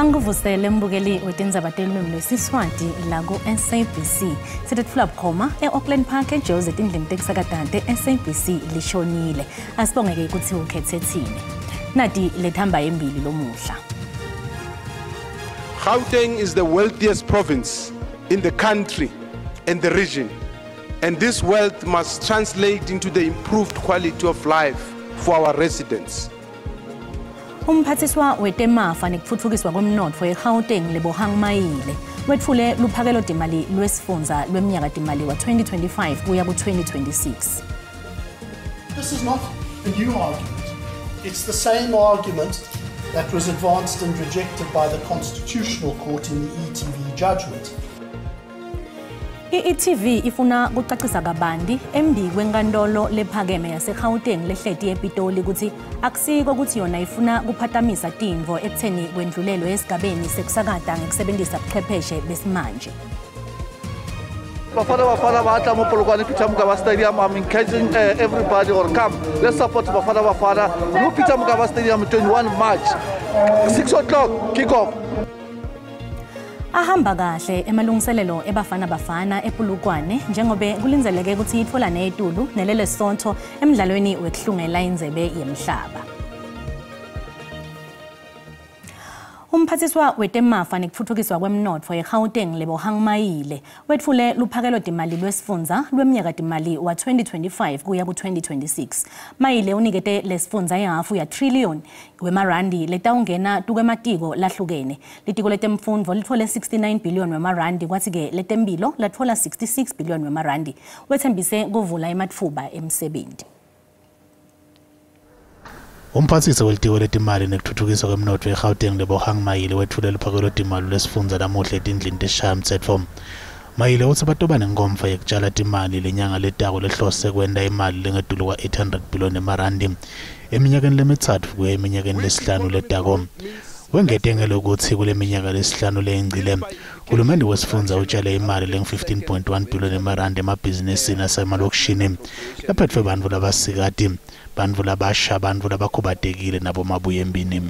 Angikuvusele mbukeli wetindzaba telulwimi lwesiSwati la ku-SABC. Sitetfula bukhoma e-Auckland Park eJozi etindlini tekusakata te-SABC lishonile. Asibonge-ke kutsi ukhethe tsine. Nati lethamba embili lomuhla. Gauteng is the wealthiest province in the country and the region. And this wealth must translate into the improved quality of life for our residents. Umphathiswa wetemafa nekutfutfukiswa kwemnotfo eGauteng Lebohang Maile wetfule luphakelo timali lwesifundza lwemnyaka timali wa-2025 kuya ku-2026. This is not a new argument. It's the same argument that was advanced and rejected by the Constitutional Court in the ETV judgment. I-e.tv ifuna kucacisa kabanti embi kwenkantolo lephakeme yaseGauteng lehleti ePitoli kutsi akusiko kutsi yona ifuna kuphatamisa tintfo ekutheni kwendlulelwe esigabeni sekusakata ngekusebentisa buchwepheshe besimanje. Bafana Bafana ba tla mo Polokwane Peter Mokaba Stadium. I'm encouraging everybody or come. Let's support Bafana Bafana. New Peter Mokaba Stadium, 21 March, 6 o'clock kick-off. Ahamba kahle emalungiselelo eBafana Bafana ePolokwane njengobe kulindzeleke kutsi itfolane etulu neleLesotho emdlalweni wekuhlungela indzebe yemhlaba. Umphathiswa wetemafa nekutfutfukiswa kwemnotfo eGauteng Lebohang Maile wetfule luphakelo timali lwesifundza lwemnyaka timali wa-2025 kuya ku-2026. Maile unikete lesifundza ihhafu ya trillion wemarandi letawungena tukwematiko lahlukene. Litiko letemfundvo litfole 69 billion wemarandi kwatsi-ke letemphilo latfola 66 billion wemarandi. Wetsembise kuvula ematfuba emsebenti. Umphathisi welitiko letimali nekutfutfukiswa kwemnotfo eGauteng Lebohang Maile wetfule luphakelo timali lwesifundza lamuhla etindlini teshayamtsetfo. Maile utsi batoba nenkomfa yekutshala timali lenyanga letako lehlose kwenta imali lengetulu kwa-800 billion emarandi eminyakeni lemitsatfu kuya eminyakeni lesihlanu letako. Wengete ngelokuthi kule minyaka lesihlanu leyengcile hulumende wesifundza utjale imali lengu-15.1 billion emarandi emabhizinisini asemalokishini laphetfwe bantfu labasikati, bantfu labasha, bantfu labakhubatekile nabomabuyembini.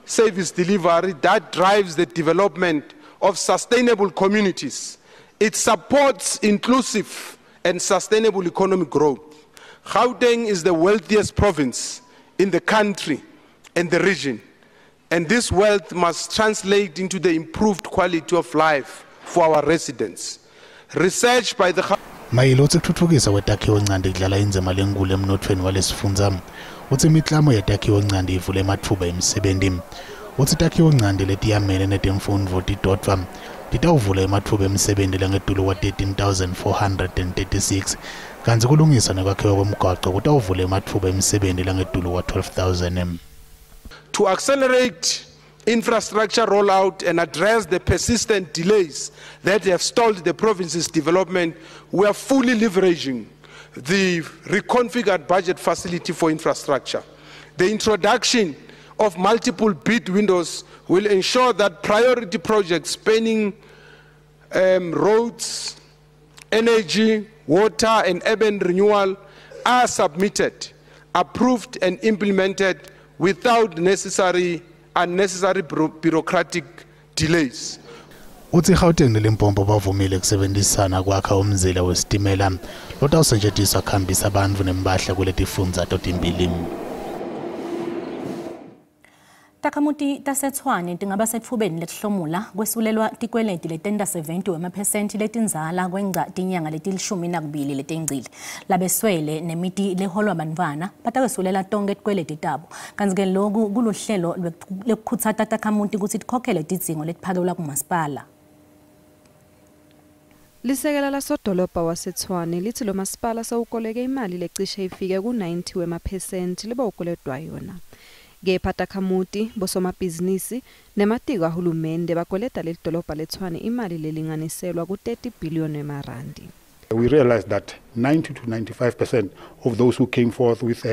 Service delivery that drives the development of sustainable communities. It supports inclusive and sustainable economic growth. Gauteng is the wealthiest province in the country and the region. And this wealth must translate into the improved quality of life for our residents. Research by the Maile utsi kutfutfukiswa kwetakhiwo ncanti kudlala indzima lenkulu emnothweni walesifundza. Utsi imiklamo yetakhiwo ncanti ivula ematfuba emisebenti. Utsi takhiwo ncanti letiyamene netemfundvo tidodvwa titawuvula ematfuba emisebenti langetulu kwa-13 436 kantsi kulungiswa nekwakhiwa kwemgwaco kutawuvula ematfuba emisebenti langetulu kwa-12 000. To accelerate infrastructure rollout and address the persistent delays that have stalled the province's development, we are fully leveraging the reconfigured budget facility for infrastructure. The introduction of multiple bid windows will ensure that priority projects spanning roads, energy, water, and urban renewal are submitted, approved, and implemented without necessary unnecessary bureaucratic delays. Utsi iGauteng neLimpopo bavumile kusebenzisana kwakha umzila wesitimela lotawusetjentiswa kuhambisa bantfu nempahla kuletifundza totimbili. Takhamuti taseTshwane tingaba setfubeni lekuhlomula kwesulelwa tikweleti letenta 70 wemaphesenti letindzala kwengca tinyanga letilishumi nakubili letengcile. Labeswele nemiti leholwa bantfwana batakwesulela tonkhe tikweleti tabo. Kantsi-ke loku kuluhlelo lekukhutsata takhamuti kutsi tikhokhele tidzingo letiphakelwa kumasipala. Lisekela lasodolobha waseTshwane lithi lo masipala sewukoleke imali lecishe ifike ku-90 wemaphesenti lebawukoletwa yona. Kepha takhamuti, bosomabhizinisi nematiko ahulumende bakweleta leli dolobha leTshwane imali lelinganiselwa ku-30 billion emarandi. We realized that 90 to 95% of those who came forth with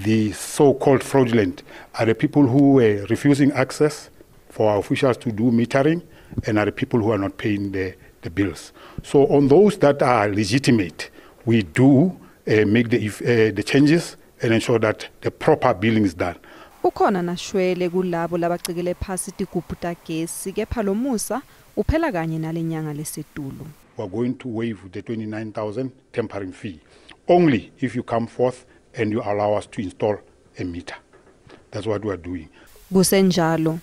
the so-called fraudulent are the people who were refusing access for our officials to do metering and are the people who are not paying the bills. So on those that are legitimate, we do make the changes and ensure that the proper billing is done. Ukhona nashwele kulabo labacikele phasi tigubhu tagesi, kepha lomusa uphela kanye nalenyanga lesetulu. We are going to waive the 29,000 tempering fee only if you come forth and you allow us to install a meter. That's what we are doing. Kusenjalo,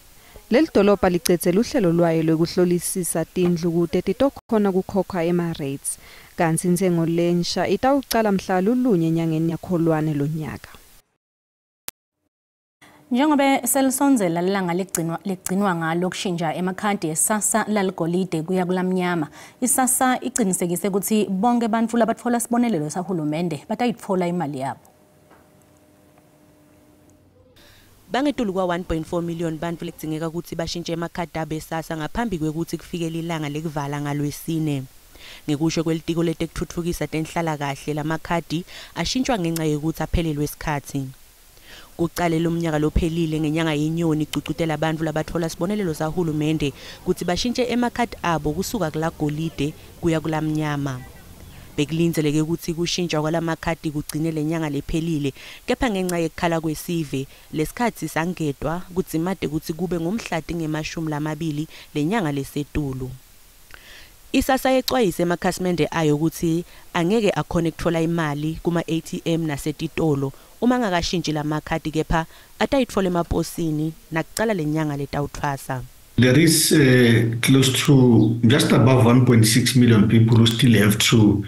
leli dolobha licedze luhlelo lwayo lwekuhlolisisa tindlu kute titokhona kukhokha ema-rates, kantsi intsengo lensha itawucala mhla lulunye enyangeni yaKholwane lonyaka. Njengobe selisondzela lilanga legcinwa ngalo kushintsha emakhadi eSASSA laligolide kuya kulamnyama, iSASSA icinisekise kutsi bonke bantfu labatfola sibonelelo sahulumende batayitfola imali yabo. Bangetulu kwa-1.4 million bantfu lekudzingeka kutsi bashintshe emakhadi abo eSASSA ngaphambi kwekutsi kufike lilanga lekuvala ngalwesine. Ngekusho kwelitiko letekutfutfukisa tenhlalakahle, lamakhadi ashintshwa ngenca yekutsi aphelelwe sikhatsi. Kucale lomnyaka lophelile ngenyanga yeNyoni igcugcutela bantfu labatfola sibonelelo sahulumende kutsi bashintshe emakhadi abo kusuka kulagolide kuya kulamnyama. Bekulindzeleke kutsi kushintshwa kwalamakhadi kugcine lenyanga lephelile, kepha ngenca yekukhala kwesive lesikhatsi sangedwa kudzimate kutsi kube ngumhla tingemashumi lamabili lenyanga lesetulu. ISASSA yecwayise emakhasimende ayo kutsi angeke akhone kutfola imali kuma-ATM nasetitolo uma angakashintshi lamakhadi, kepha atayitfola emaposini nakucala lenyanga letawutfwasa. There is close to just above 1.6 million people who still have to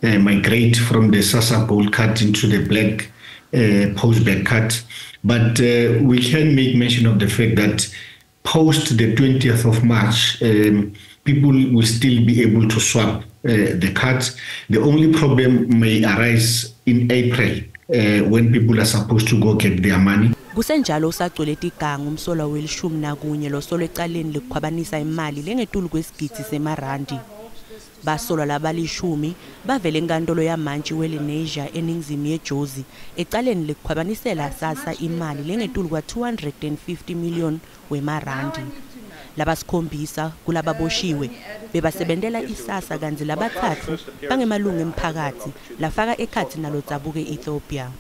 migrate from the SASSA Gold Card into the black postback card. But we can make mention of the fact that post the 20th of March, people will still be able to swap the cards. The only problem may arise in April when people are supposed to go get their money. Kusenjalo, usagcwele tiganga umsolwa welishumi nakunye losolwa ecaleni lekukhwabanisa imali lengetulu kwesigidzi semarandi. Basolwa labalishumi bavele enkantolo yamantshi weLenasia eningizimu yeJozi ecaleni lekukhwabanisela SASSA imali lengetulu kwa-250 million wemarandi. Labasikhombisa kulababoshiwe bebasebentela iSASSA, kantsi labatsatfu bangemalungu emphakatsi lafaka ekhatsi nalodzabuke e-Ethiopia.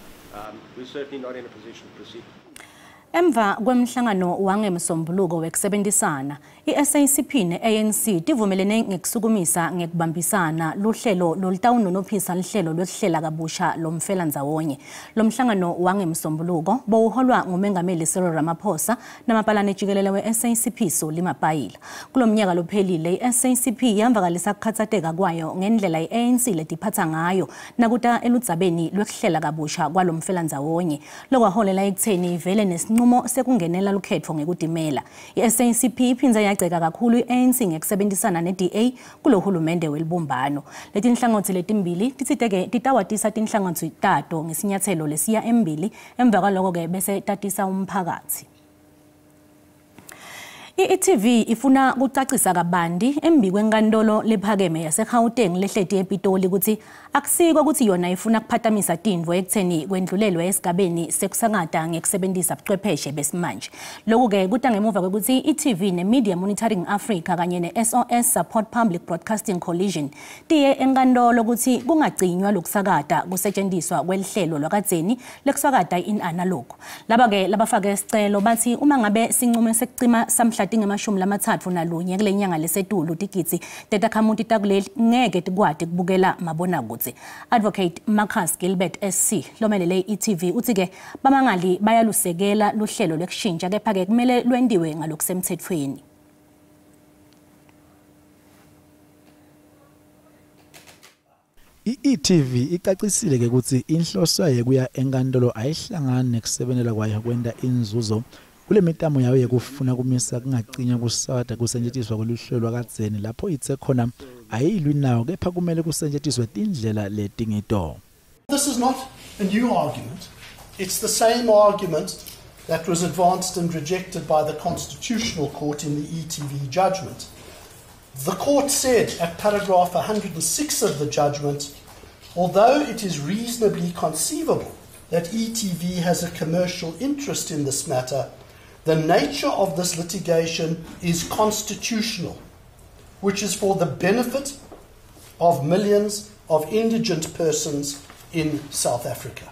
Emva kwemhlangano wangemsombuluko wekusebenzisana, i-SACP ne-ANC tivumelene ngekusukumisa ngekubambisana luhlelo lolutawunonophisa luhlelo lwekuhlela kabusha lomfelandzawonye. Lo mhlangano wangemsombuluko bowuholwa ngumengameli Cyril Ramaphosa namabhalane jikelele we-SACP Solly Mapaila. Kulo mnyaka lophelile, i-SACP yamvakalisa kukhatsateka kwayo ngendlela i-ANC letiphatsa ngayo nakuta eludzabeni lwekuhlela kabusha kwalomfelandzawonye, lokwaholela ekutheni ivele nesinqumo sekungenela lukhetfo ngekutimela. I-SACP iphindze yagceka kakhulu i-ANC ngekusebenzisana ne-DA kulohulumende welibumbano. Letinhlangotsi letimbili titsite-ke titawatisa tinhlangotsi tato ngesinyatselo lesiya embili, emva kwaloko-ke bese tatisa umphakatsi. I-e.tv ifuna kucacisa kabanti embikwenkantolo lephakeme yaseGauteng lehleti ePitoli kutsi akusiko kutsi yona ifuna kuphatamisa tintfo ekutheni kwendlulelwe esigabeni sekusakata ngekusebentisa buchwepheshe besimanje. Loku-ke kuta ngemuva kwekutsi i-e.tv ne-Media Monitoring Africa kanye ne-SOS Support Public Broadcasting Coalition tiye enkantolo kutsi kungacinywa lokusakata kusetshenziswa kwelihlelo lwakadzeni lekusakata in-analog. Laba-ke labafake sicelo batsi uma ngabe sinqumo sekucima samhla tingemashumi lamatsatfu nalunye kule nyanga lesetulu, tigidzi tetakhamuti takuleli ngeke tikwati kubukela mabonakudze. Advocate Marcus Gilbert SC lomelele i-e.tv utsi-ke bamangali bayalusekela luhlelo lwekushintsha, kepha-ke kumele lwentiwe ngalokusemthethweni. I-e.tv icacisile ke kutsi inhloso yekuya enkantolo ayihlangani nekusebentela kwayo kwenta inzuzo kule mitamo yayo yekufuna kumisa kungacinywa kusakata kusetjentiswa kweluhlelo lwakadzeni, lapho itse khona ayilwi nawo, kepha kumele kusetjentiswe tindlela letingito. This is not a new argument. It's the same argument that was advanced and rejected by the Constitutional Court in the e.tv judgment. The court said at paragraph 106 of the judgment, although it is reasonably conceivable that e.tv has a commercial interest in this matter, the nature of this litigation is constitutional, which is for the benefit of millions of indigent persons in South Africa.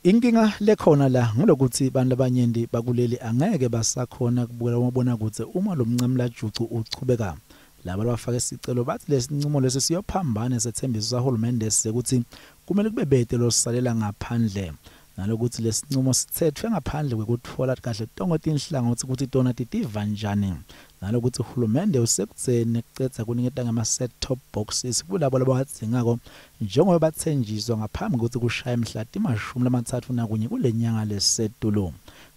Inkinga lekhona la ngulokuthi bantu labanyenti bakuleli angeke basakhona kubukela umabonakudze uma lo mncamlajucu uchubeka. Laba labafake isicelo bathi lesinqumo lesi siyophambana nesethembiso sahulumende sekuthi kumele kube bete losisalela ngaphandle, nalokuthi lesinqumo sithethwe ngaphandle kwekutfola kahle tonke tinhlangothi ukuthi tona titiva njani, nalokuthi uhulumende usekudzeni kucedza kuniketa ngama-set top boxes kulabo labawadzingako njengoba batsenjiswa ngaphambi kwekutsi kushaye mhla ti-31 kule nyanga lesetulu.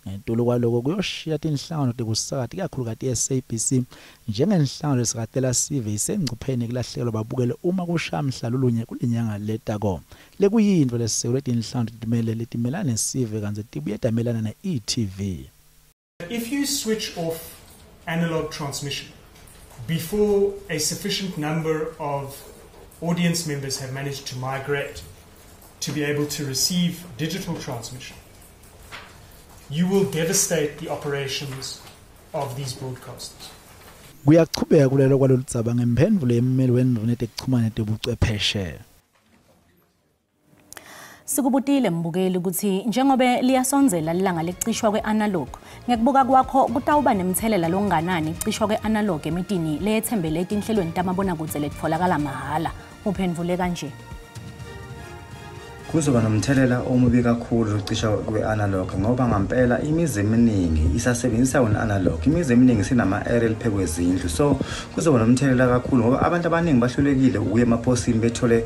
Ngetulu kwaloko kuyoshiya tinhlangano tekusakata ikakhulukati i-SABC njengenhlangano lesakatela sive isengcupheni kulahlekelwa babukele uma kushaya mhla lulunye kulenyanga letako, lekuyintfo lesisekelo tinhlangano letimele letimelana nesive kantsi tibuye tamelana ne-e.tv. If you switch off analog transmission before a sufficient number of audience members have managed to migrate to be able to receive digital transmission, you will devastate the operations of these broadcasters. Kuyachubeka kulelo kwaloludzaba ngemphendvulo yemmeli wendvuna yetekuchumana netebuchwepheshe. Sikubutile mbukeli ukuthi njengobe liyasondzela lilanga lekucishwa kwe-analog, ngekubuka kwakho kutawuba nemthelela longanani kucishwa kwe-analog emitini leyetsembele etinhlelweni tamabonakudze letfolakala mahhala. Uphendvule kanje. Kuzoba nomthelela omubi kakhulu ukucisha kwe-analog, ngoba ngampela imizi eminingi isasebenzisa wona analog. Imizi eminingi sinama-aerial phezu kwezindlu, so kuzoba nomthelela kakhulu ngoba abantu abaningi bahlulekile ukuya emaposini bethole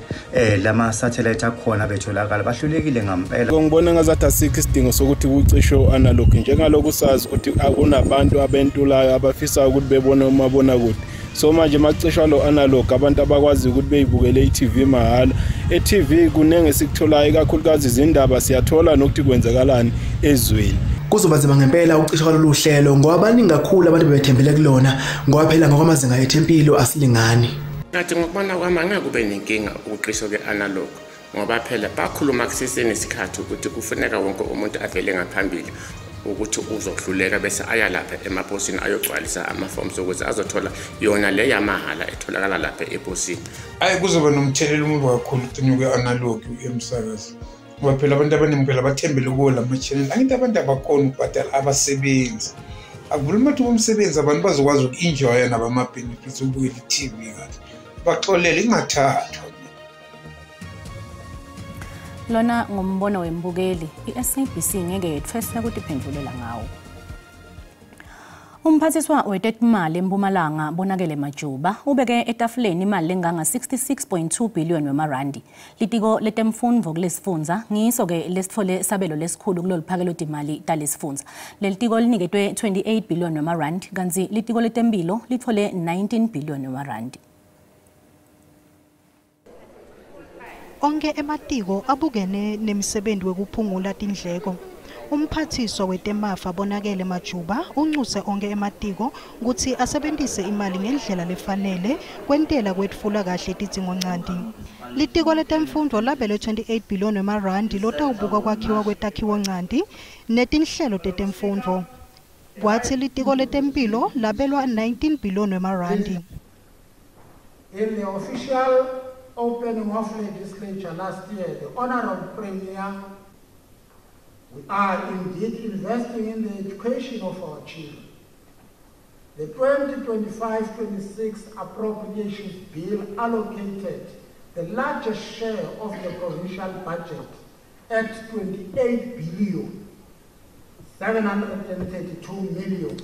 lama-satellite akhona betholakala, bahlulekile ngampela. Ngibona ngazathi asikho isidingo sokuthi kucishwe u-analog, njengalokhu sazi ukuthi akunabantu abentulayo abafisa ukuthi bebone umabonakude. So manje makucishwa lo analog, abantu abakwazi ukuthi beyibukele i-TV mahhala. E-TV kuningi esikutholayo, ikakhulukazi izindaba siyathola nokuthi kwenzakalani ezweni. Kuzoba nzima ngempela ukucisha kwalolu hlelo ngoba baningi kakhulu abantu bebethembele kulona, ngoba phela ngokwamazinga ethu empilo asilingani. Ngathi ngokubona kwami angeke kube nenkinga ukucishwa kwe-analog, ngoba phela bakhuluma kusesenesikhathi ukuthi kufuneka wonke umuntu avele ngaphambili ukuthi uzohluleka bese aya lapha emaposini ayogcwalisa ama-forms ukuze azothola yona le yamahhala etholakala lapha eposini. Ayi, kuzoba nomthelela omubi kakhulu ukucinywa kwe-analog emsakazo, ngoba phela abantu abaningi phela bathembele kuwo lama-channel. Angithi abantu abakhona ukubhadala abasebenzi, akuvula amathuba omsebenzi, abantu bazokwazi uku-enjoya nabo ama-benefits ukubukela i-TV kahle, baxolele ingathathwa. Lona ngumbono wembukeli, i-SABC ngeke yetfweswe kutiphendvulela ngawo. Umphathiswa wetetimali eMpumalanga Bonakele Majuba ubeke etafuleni imali lenganga 66.2 billion wemarandi. Litiko letemfundvo kulesifundza ngiso-ke lesitfole sabelo lesikhulu kulolu phakelo timali talesifundza. Leli tiko liniketwe 28 billion wemarandi kantsi litiko letemphilo litfole 19 billion wemarandi. Onke ematiko abukene nemsebenzi wekuphungula tindleko. Umphathiswa wetemafa Bonakele Majuba uncuse onke ematiko kutsi asebentise imali ngendlela lefanele kwentela kwetfula kahle tidzingoncanti. Litiko letemfundvo labelwe 28 billion wemarandi lotawubuka kwakhiwa kwetakhiwoncanti netinhlelo tetemfundvo. Kwatsi litiko letemphilo labelwa 19 billion wemarandi. In the official opening of legislature last year, the Honorable Premier, we are indeed investing in the education of our children. The 2025-26 Appropriations Bill allocated the largest share of the provincial budget at 28 billion, 732 million,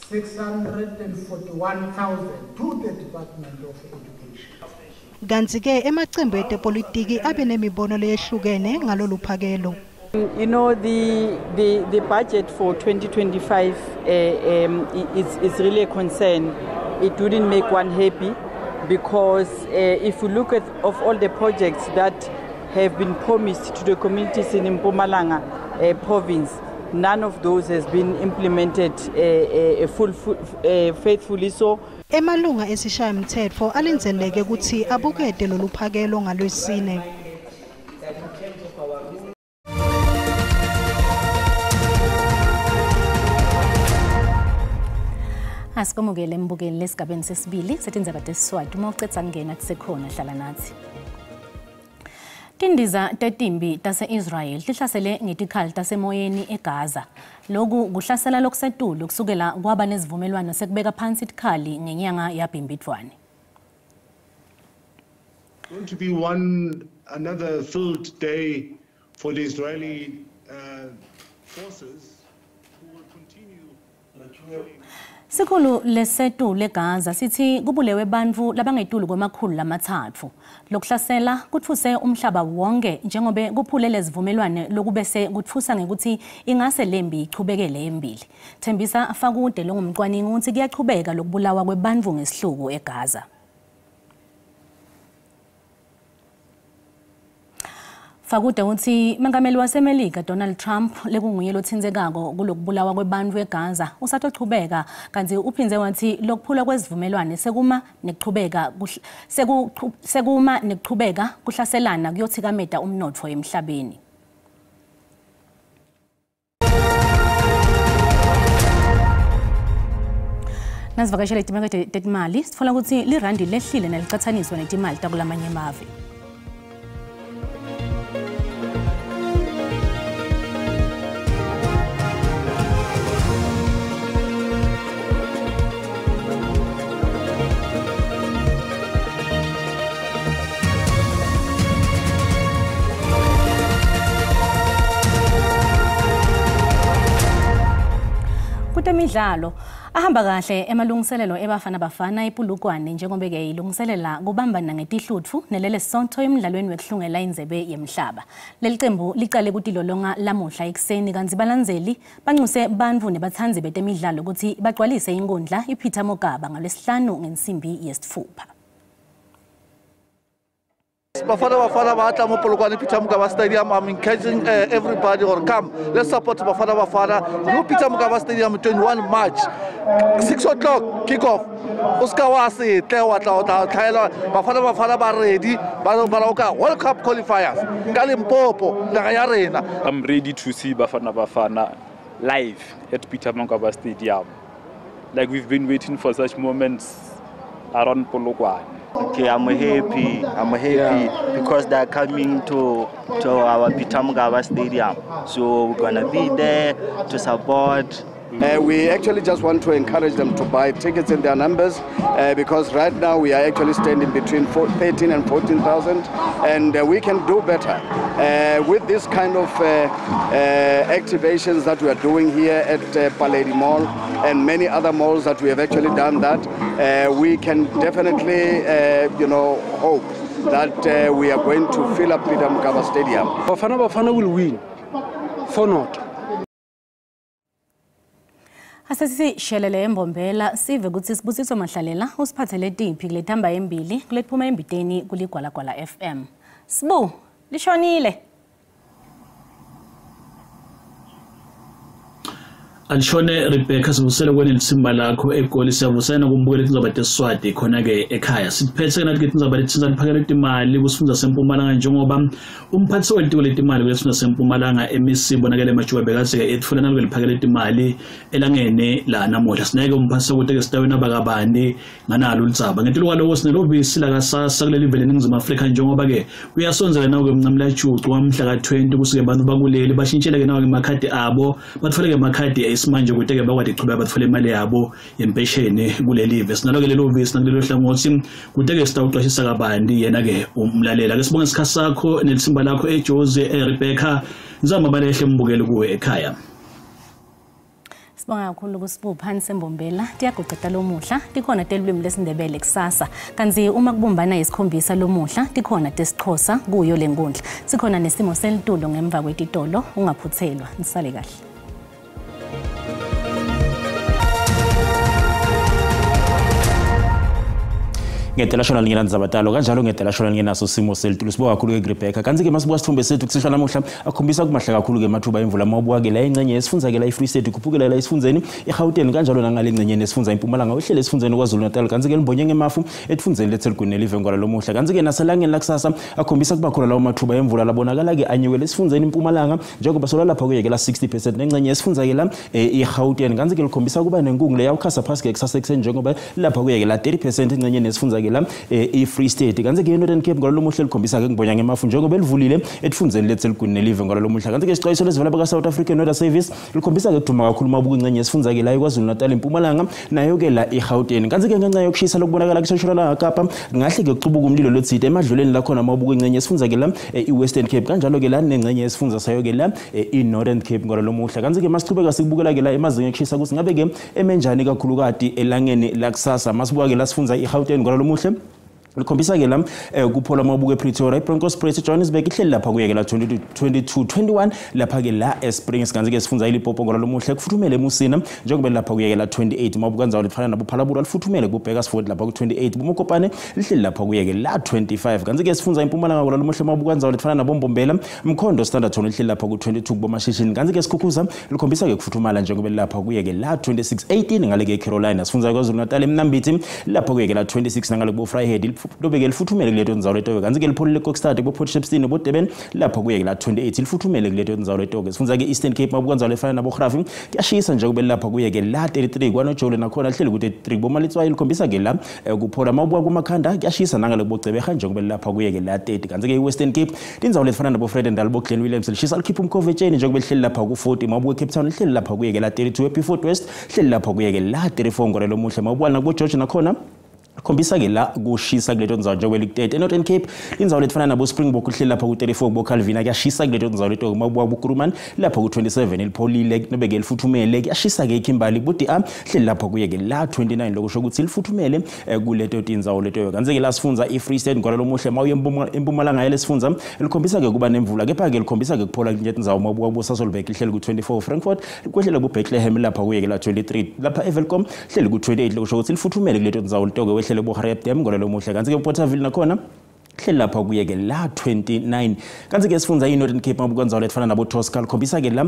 641,000 to the Department of Education. Kantsi-ke emacembu etepolitiki abe nemibono leyehlukene ngalolu phakelo. You know, the budget for 2025 is really a concern. It wouldn't make one happy because if you look at of all the projects that have been promised to the communities in Mpumalanga province, none of those has been implemented faithfully. So emalunga esishayamthetho alindzeleke kutsi abukete lolu phakelo ngalwesine. Asikomukele mbukeli lesigabeni sesibili setindzaba tesiswati. Uma ucedza kungena kusekhona hlala nathi. Tindiza tetimbi tase-Israel tihlasele ngetikhali tasemoyeni eGaza. Loku kuhlasela lokusetulu kusukela kwaba nesivumelwano sekubeka phansi tikhali ngenyanga yaBhimbidvwane. Going to be one another filled day for the Israeli forces who will continue. Sikhulu lesetu leGaza sithi kubulewe bantfu labangetulu kwama-300. Lokuhlasela kutfuse umhlaba wonke njengobe kuphule lesivumelwane lokubese kutfusa ngekuthi ingase lembi ichubekele embili. Thembisa Fakude longumcwaningi utsi kuyachubeka lokubulawa kwebantfu ngesihluku eGaza. Fakude utsi mengameli waseMelika Donald Trump lekunguye lotsintsekako kulokubulawa kwebantfu eGaza usatochubeka kantsi uphindze watsi lokuphulwa kwesivumelwane sekuma nekuchubeka sekuma nekuchubeka kuhlaselana kuyotsikameta umnotfo emhlabeni. Nasivakashele timakethe tetimali sitfola kutsi lirandi lehlile nalicatsaniswa netimali takulamanye emave. Kutemidlalo ahamba kahle emalungiselelo eBafana Bafana ePolokwane njengoba ke ilungiselela kubambana ngetihlutfu nelele Lesotho emidlalweni wekuhlungela indzebe yemhlaba. Leli cembu licale kutilolonga lamuhla ekuseni kantsi balandzeli bancuse bantfu nebatsandzi betemidlalo kutsi bagcwalise inkundla iPeter Mokaba ngalwesihlanu ngensimbi yesitfupha. Bafana Bafana batla mo Polokwane Peter Mokaba Stadium. I'm encouraging everybody or come. Let's support Bafana Bafana. New Peter Mokaba Stadium, 21 March, 6 o'clock kickoff. O ska wa se tle wa tla o tla tlhaela Bafana Bafana ba ready ba ba World Cup qualifiers ka Limpopo naga ya rena. I'm ready to see Bafana Bafana live at Peter Mokaba Stadium. Like we've been waiting for such moments around Polokwane. Okay, I'm happy. I'm happy because they're coming to our Peter Mokaba Stadium. So we're gonna be there to support. We actually just want to encourage them to buy tickets in their numbers because right now we are actually standing between 13 and 14,000, and we can do better with this kind of activations that we are doing here at Paledi Mall and many other malls that we have actually done that. We can definitely, hope that we are going to fill up Peter Mokaba Stadium. Bafana Bafana will win, 4-0. Asesishelele eMbombela sive kutsi Sibusiso Mahlalela usiphathele tiphi kulethamba embili kulethuma embiteni kuligwalagwala FM. Sibu, lishonile. Alishone Rebecca, sivusele kwene litsimba lakho eGoli. Siyavusana kumbukela tindzaba teSiswati khona-ke ekhaya. Siphethe nathi ke tindzaba letitsintsa liphakelo letimali kusifundza seMpumalanga, njengoba umphathi welitiko letimali kulesifundza seMpumalanga MEC Bonakele Majuba bekadze-ke etfula nalo liphakelo letimali elangene la namuhla. Sineke umphathi ukuthi-ke sitawena bakabani nganalo ludzaba. Ngetulu kwaloko sinelovisi lakaSASSA kuleli vele eNingizimu Afrika, njengoba-ke uyasondzela nawo-ke umncamlajucu wamhla ka-20 kusuke bantu bakuleli bashintshele-ke nawo-ke emakhadi abo, batfole-ke emakhadi manje ukuthi ke bakwadi ichubeka batfole imali yabo yempesheni kuleli sinalo ke lelo vesi nakulelo hlangothi kude ke sitawuqwashisa kabanti yena ke umlalela. Ke sibonge isikhathi sakho nelisimba lakho eJozi eRebecca nizama balehle mbukele kuwe ekhaya. Sibonga kakhulu kusibupha Mbombela tiyaguceta lomuhla tikhona telulwimi lesiNdebele kusasa, kanti uma kubumbana isikhombisa lomuhla tikhona tesiXhosa kuyo lenkundla. Sikhona nesimo selitulo ngemva kwetitolo, ungaphuthelwa. Nisale kahle. Ngedela shona lingena ndzaba kanjalo ngedela shona lingenaso simo selitulo. Sibonga kakhulu ke Rebecca. Kanti ke masibuka sithombe sethu kusehla namuhla akhombisa kumahle kakhulu ke mathuba emvula mawubuka ke la ingcenye esifundza ke la iFree State ikhuphukela la esifundzeni eGauteng kanjalo nangale ingcenye nesifundza iMpumalanga wehlele esifundzeni KwaZulu Natal, kanti ke limbonye ngemafu etifundzeni lethelugwini nelive lomuhla. Kanti ke naselangeni lakusasa akhombisa kuba khona lawo mathuba emvula labonakala ke anyukele esifundzeni iMpumalanga njengoba sola lapha kuyeke la 60% nengcenye esifundza ke la eGauteng. Kanti ke likhombisa kuba nenkungu le yawukhasa phasi ke kusasa ekuseni njengoba lapha kuyeke la 30% ingcenye nesifundza ke la i-Free State. Kanti-ke i-Northern Cape ngalo lomuhle likhombisa-ke ngibonya ngemafu njengoba elivulile etifundzeni lethu eligwini nelive ngalo lomuhla. Kanti-ke isixwayiso lesivela baka-South African Weather Service likhombisa-ke kuduma kakhulu mabuka ingcenye yesifundza-ke la iKwaZulu Natal, Mpumalanga nayo-ke la iGauteng. Kanti-ke ngenxa yokushisa lokubonakala kusentshonalanga Kapa ngahle-ke kucubuka umlilo lotsite emadluleni lakhona mabuka ingcenye yesifundza-ke la i-Western Cape, kanjalo-ke la nengcenye yesifundza sayo-ke la i-Northern Cape ngalo lomuhla. Kanti-ke masichubeka sikubukela-ke la emazinga ekushisa ukuthi ngabe-ke emenjani kakhulukati elangeni lakusasa. Masibuka-ke la sifundza iGauteng ngalo lomuhle likhombisa-ke la kuphola mabuko ePretoria, iBronkhorstspruit, eJohannesburg ihleli lapha kuye-ke la 22 21 lapha-ke la eSprings. Kanti-ke sifundza iLimpopo ngalo lomuhle kufuthumele eMusina njengoba lapha kuye-ke la 28 mabuka ndzawo lefana nabo-Phalaborwa lifuthumele kuBakersfield lapha ku-28, boMokopane lihleli lapha kuye-ke la 25. Kanti-ke sifundza iMpumalanga ngalo lomuhle mabuka ndzawo lefana naboMbombela, Mkhondo, Standerton lihleli lapha ku-22 kubomashishini. Kanti-ke Sikhukhuza likhombisa-ke kufuthumala njengoba lapha kuye-ke la 26 18 ngale-ke eCarolina. Sifundza KwaZulu Natal eMnambithi lapha kuye-ke la 26 nangale kubo-Vryheid lobeke lifuthumele kuleto ndzawo letoke. Kanti-ke lipholile eKokstad, kubo-Port Shepstone, bo-Durban lapha kuye-ke la 28 lifuthumele kuleto ndzawo letoke. Sifundza-ke Eastern Cape mabuka ndzawo lefana nabo-Grafi kuyashisa nje kube lapha kuye-ke la 33, kwaNojolo nakhona lihleli ku-33, boMalitswayi likhombisa-ke la kuphola. Mawubuka kumakhanda kuyashisa nangale kuboGcebeha njengoba lapha kuye-ke la 30. Kanti-ke i-Western Cape tindzawo letifana nabo-Vredendal, bo-Glen Williams lishisa likhipha umkhovu etsheni njengoba lihleli lapha ku-40. Mawubuka eCape Town lihleli lapha kuye-ke la 32, eBeaufort West lihleli lapha kuye-ke la 34 ngolelo muhle. Mawubuka nakubo-George nakhona khombisa-ke la kushisa kuleto ndzawo njengoba liku-30. E-Northern Cape indzawo letifana nabo-Springbok lihleli lapha ku-34, kubo-Calvina kuyashisa kuleto ndzawo leto. Mabuka kuKuruman lapha ku-27 lipholile nobe-ke lifuthumele, kuyashisa-ke iKimberley kubo-D.A hleli lapha kuye-ke la 29, lokusho ukuthi lifuthumele kuleto tindzawo leto. Kanti-ke la sifundza i-Free State ngalo lomuhle mawuye eMpumalanga yalesifundza likhombisa-ke kuba nemvula, kepha-ke likhombisa-ke kuphola kuleto ndzawo. Mawubuka kubo-Sasolburg lihleli ku-24, Frankfurt kwehlela ku-Bethlehem lapha kuye-ke la 23, lapha eWelkom hleli ku-28, lokusho ukuthi lifuthumele kuleto ndzawo leto-ke. Wehlele bo-Gariep Dam ngolelo muhle. Kanti-ke Bothaville nakhona hleli lapha kuye-ke la 29. Kanti-ke sifundza i-Northern Cape mabuka ndzawo letifana nabo-Tosca likhombisa-ke la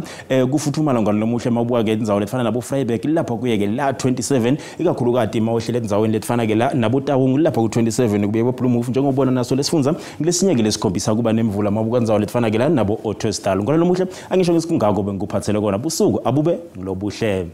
kufuthumala ngalo lomuhle. Mabuka-ke indzawo letifana nabo-Vryburg lapha kuye-ke la 27, ikakhulukati mawuhlele endzaweni letifana-ke la nabo-Taung lapha ku-27, kubuye bo-Bloemhof njengobona naso lesifundza kulesinye-ke lesikhombisa kuba nemvula mabuka ndzawo letifana-ke la nabo-Ottosdal. Ngalo lomuhle angisho ngesikungako bengikuphathele kona. Busuku abube ngilobuhle.